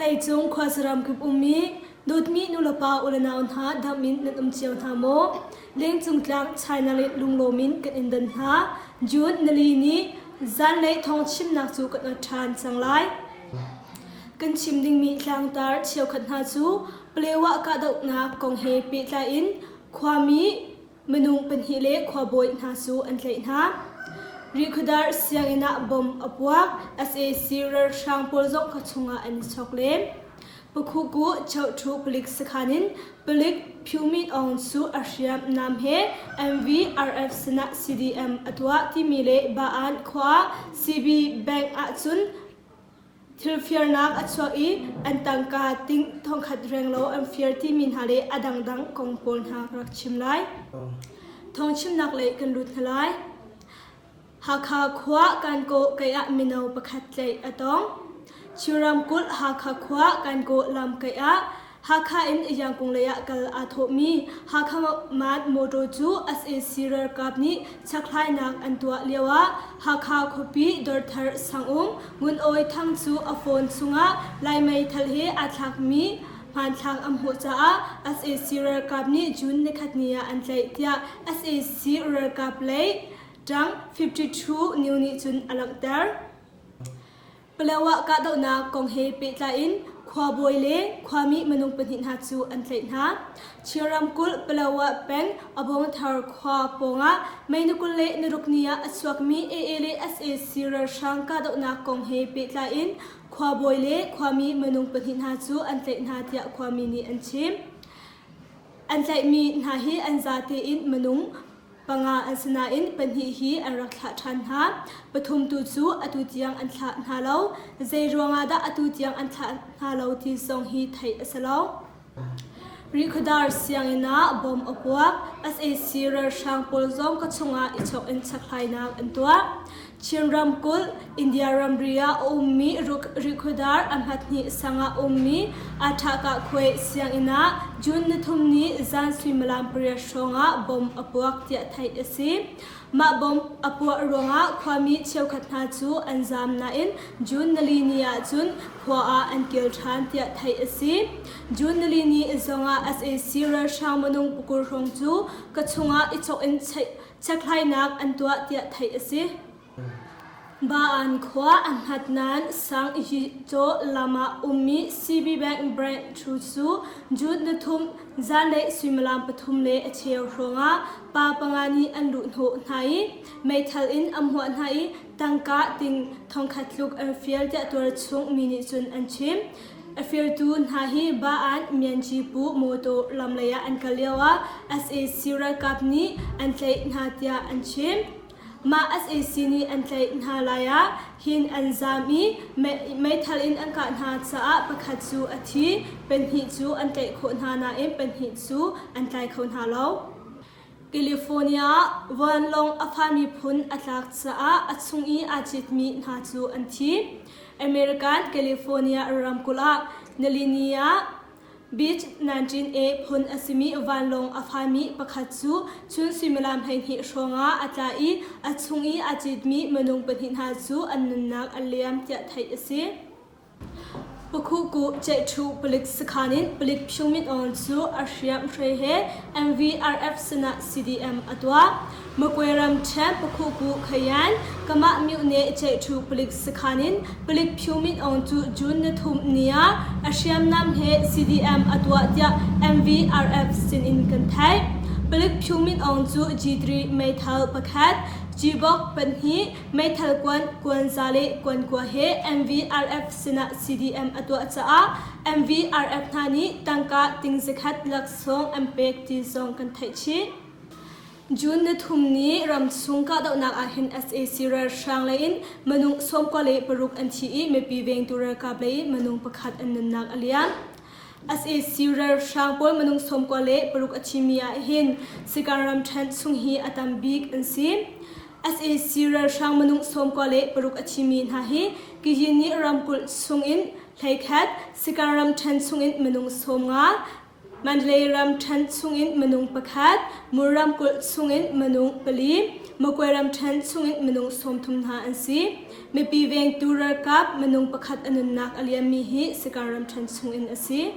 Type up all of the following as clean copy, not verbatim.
Vawleicung khuasaram kip ummi dawtmi nulepa ulenau hna dam in nan um cio hna maw? Lengcung tlang China le lunglawm in kan in don hna. June nali ni zanlei thawngchimnak cu kan ot ṭhan cang lai. Kan chim dingmi tlangtar cheukhat hna cu Palewa kahdohnak kong he pehtlai in khuami Minung pahnih le khuabawi hna cu an tlaih hna. Rihkhawdar sianginn ah bomb a puak. Sac ralhrang pawl zong khuachung ah an i chok len. Pakhuku Chohṭhu palik sakhan in palik Phyu Min Aung cu a hriamnam he MVRF sinah CDM a tuah timi le Baan khua CB Bank ahcun Thil firnak a chuak i an tangka ting thongkhat renglo an fir timi hna le a dangdang kong pawl hna ka rak chim lai. Thawngchimnak lei kan lut hna lai. Hakha khua Kankaw kei ah mino pakhat tlaih a tong. Chin ramkulh Hakha khua Kankaw lam kei ah Hakha in Yangkung lei ah kal aa thawhmi Hakha Mat motor cu sac ralkap nih chakhlainak an tuah lioah Hakha khuapi Dawrthar sangum Ngun Awi Thang cu a phone chungah Lai meithal he aa thlakmi hmanthlak an hmuh caah sac ralkap nih June nikhat ni ah an tlaih tiah sac ralkap lei ṭang 52 New nih cun a langhter. Palawa kahdohnak kong he pehtlai in khuabawi le khuami minung pahnih hna cu an tlaih hna. Chin ramkulh Palawa peng Abongthar khua pawngah May ni 26 ni ah a chuakmi AA le sac ralhrang kahdohnak kong he pehtlai in khuabawi le khuami minung pahnih hna cu an tlaih hna tiah khuami nih an chim. An tlaihmi hna hi an zate in minung panga an si nain pahnih hi an rak thlah ṭhan hna. Pathum tu cu atu tiang an thlah hna lo. Zei ruangah dah atu tiang an thlah hna lo ti zong hi theih a si lo. Rihkhawdar sianginn ah bom a puak. Sac ralhrang pawl zong ka chungah i chok in chakhlainak an tuah. Chin ramkulh, India ramri ah a ummi Rihkhawdar a hmathnih sang ah ummi Aṭhahkahkhuai sianginn ah June nithum ni zan suimilam pariat hrawngah bomb a puak tiah theih a si. Mah bomb a puah ruangah khuami cheukhat hna cu an zaam nain June nali ni ahcun khua ah an kil ṭhan tiah theih a si. June nali ni zongah sac ralhrang minung pakul hrawng cu ka chungah i chok in Chekhlainak an tuah tiah theih a si. Baan khua a hngat nain sang i caw lam ah ummi CB Bank branch thu cu June nithum zanlei suimilam pathum le a cheu hrawngah pa panga nih an luhhnawh hna i meithal in a hmuah hna i tangka ting thongkhat tluk an fial tiah tualchung mi nih cun an chim. A firtu hna hi Baan Myanci Pu mawtaw lam lei ah an kal lioah sac ralkap nih an tlaih hna tiah an chim. Mah sac nih an tlaih hna lai ah hin an zaam i meithal in an kah hna caah pakhat cu a thi, pahnih cu an tlaih khawh hna nain pahnih cu an tlai kho hna lo. California ah vanlawng a fami phun a tlak caah a chung i aa citmi hna cu an thi. American California ramkulh ah nilini ah Beach 19A phun a simi vanlawng a fami pakhat cu chun suimilam 12 hrawngah a tla i a chung i aa citmi minung pahnih hna cu an nunnak a liam tiah theih a si. Pakhuku Ceihṭhu palik sakhan in palik Phyu Min Aung cu a hriamhrei he MVRF sinah CDM a tuah. Magwe ramṭhen Pakhuku Khayan Kamah myone Ceihṭhu palik sakhan in palik Phyu Min Aung cu June nithum ni ah a hriamnam he CDM a tuah tiah MVRF sinin kan theih. Palik Phyu Min Aung cu G3 meithal pakhat, G-box pahnih, Meithal kuan, kuanza le kuankua he MVRF sinah CDM a tuah caah MVRF hna nih tangka ting zakhat laksawng an pek ti zong kan theih chih. June nithum ni ramchung kahdohnak ahhin sac ralhrang lei in minung 96 an thi i mipi vengtu ralkap lei in minung pakhat an nunnak a liam. Sac ralhrang pawl minung 96 a thimi ahhin Sikan ramṭhen chung hi a tam bik an si. Sac ralhrang minung 96 a thimi hna hi Kiyini ramkulh chungin hleikhat, Sikan ramṭhen chungin minung 50. Mandalay ramṭhen chungin minung pakhat, Mur ramkulh chungin minung pali, Magway ramṭhen chungin minung 30 hna an si. Mipi vengtu ralkap minung pakhat a nunnak a liammi hi Sagaing ramṭhen chungin a si.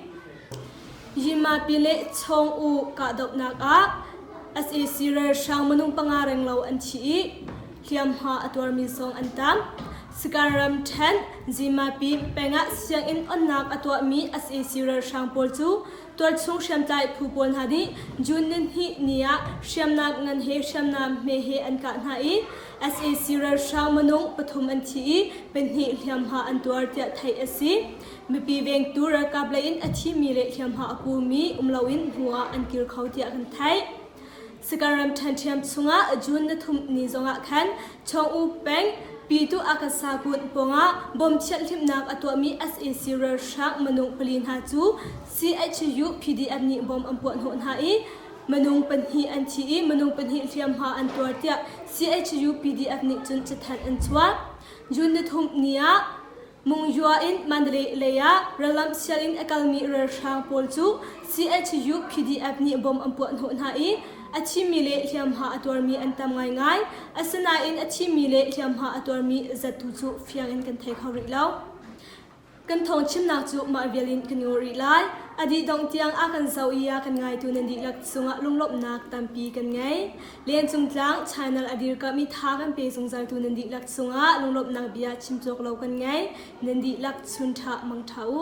Yimapi le Chawng-U kahdohnak ah sac ralhrang minung panga renglo an thi i hliamhma a tuarmi zong an tam. Sagaing ramṭhen Zimapi peng ah sianginn onnak a tuahmi sac ralhrang pawl cu tualchung hriamtlai phu pawl hna nih June nihnih ni ah hriamnam ngan he hriamnam hme he an kah hna i sac ralhrang minung pathum an thi i pahnih hliamhma an tuar tiah theih a si. Mipi vengtu ralkap lei in a thimi le hliamhma a pumi um loin hnu ah an kir kho tiah kan theih. Sagaing ramṭhen ṭhiam chungah June ni thum ni zongah khan Chawng-U peng Pitu Akasa kun pawngah bom thianhhlimhnak a tuahmi sac ralhrang minung pali hna cu CHU PDF nih bom an puah hnawh hna i minung pahnih an thi i minung pahnih hliamhma an tuar tiah CHU PDF nih cun cathanh an chuah. June ni thum ni ah Mungyua in Mandalay lei ah rallamh sial in a kalmi ralhrang pawl cu CHU PDF nih bom an puah hnawh hna i a thimi le hliamhma a tuarmi an tam ngaingai. Asinain a thimi le hliamhma a tuarmi zat tu cu fiang in kan thei kho rih lo. Kan thawng chimnak cu mah vial in kan ngol rih lai. A dih dongh tiang a kan zoh i a kan ngaitu nan dihlak cungah lunglawmhnak tampi kan ngei. Lencung tlang channel a dirkamh i tha kan pe zungzaltu nan dihlak cungah lunglawmhnak bia chim cawk lo kan ngei. Nan dihlak chun ṭha mang ṭha u.